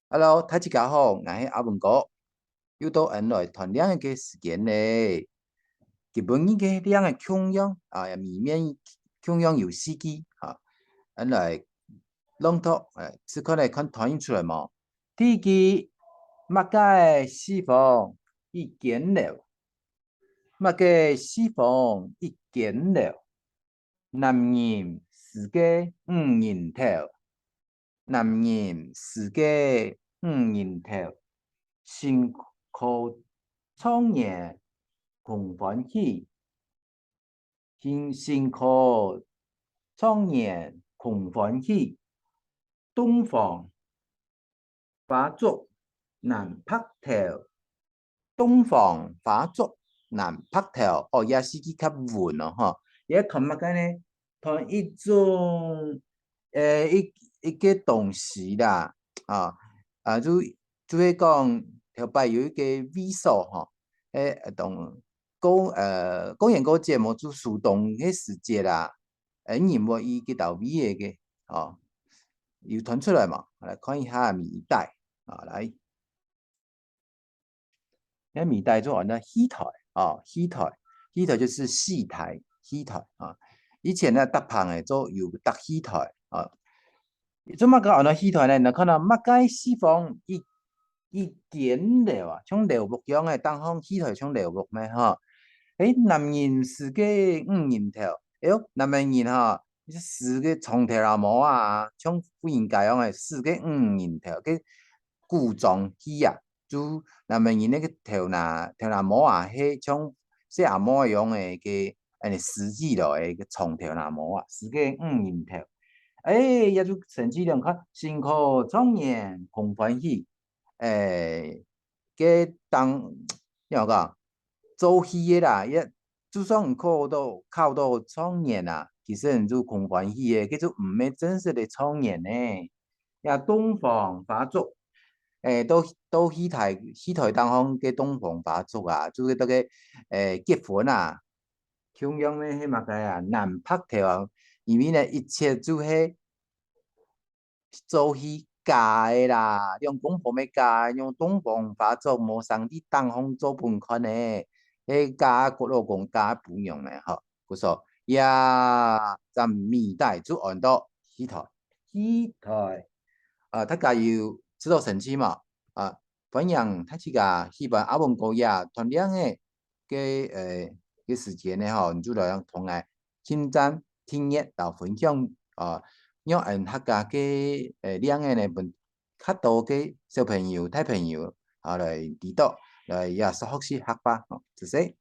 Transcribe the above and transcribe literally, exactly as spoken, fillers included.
Hello，大自家好，𠊎係阿文哥。又到𠊎來揣令仔个時間咧。日本語个令仔共樣啊，謎面共樣有四句啊，𠊎來朗讀，誒，試看咧看揣得出來無？第一句，麼个四方一間樓？麼个四方一間樓？男人梳个女人頭，男人梳个女人頭，辛苦狀元空歡喜，辛，辛苦狀元空歡喜，洞房花燭難白頭。洞房花燭難白頭，哦，這四句較文哦，吼。這揣麼个呢？揣一種，呃，一，一个東西啦，啊，啊，就，就係講頭擺有一个位所，吼，誒，當過，呃，過年過節無就收冬个時節啦，誒，人會去該兜位仔个，哦，有揣出來無？來看一下謎底，啊，來。 該謎底就安到戲臺，哦，戲臺，戲臺就是戲臺，戲臺啊。以前呢，搭棚仔做有搭戲臺啊。做麼个安到戲臺呢？你看到麼个四方一，一間樓啊，像樓屋樣仔，頂項戲臺像樓屋咩，吼。誒，男人梳个女人頭，哎喲，男人吼，梳个長頭那毛啊，像婦人家樣仔，梳个女人頭，个古裝戲啊。 就男仔人該个頭那，頭那毛啊，係像細阿妹樣仔个，恁呢梳起來个長頭那毛啊，梳个女人頭。誒，這就神氣兩看，辛苦狀元空歡喜。誒，該當，仰講，做戲个啦，也，就算考到，考到狀元啊，其實你就空歡喜个，該就毋係真實个狀元呢。 也洞房花燭，誒，到，到戲臺，戲臺頂項个洞房花燭啊，就係到該，誒，結婚啊，共樣呢，係麼个啊，難白頭啊，因為呢，一切就係做戲假个啦，兩公婆乜假，用洞房花燭無生理頂項做分看呢，係假个老公假个餔娘呢，吼。 故所，這站謎底就安到戲臺，戲臺。啊，大家有知道神奇無？啊，歡迎大自家喜歡阿文哥這揣令仔个，呃，个時間呢，吼，你就來同𠊎點讚、訂閱摎分享，啊，讓𠊎客家个，呃，令仔呢，分較多个小朋友、大朋友，啊，來知道，來也學習客話，吼，謝謝。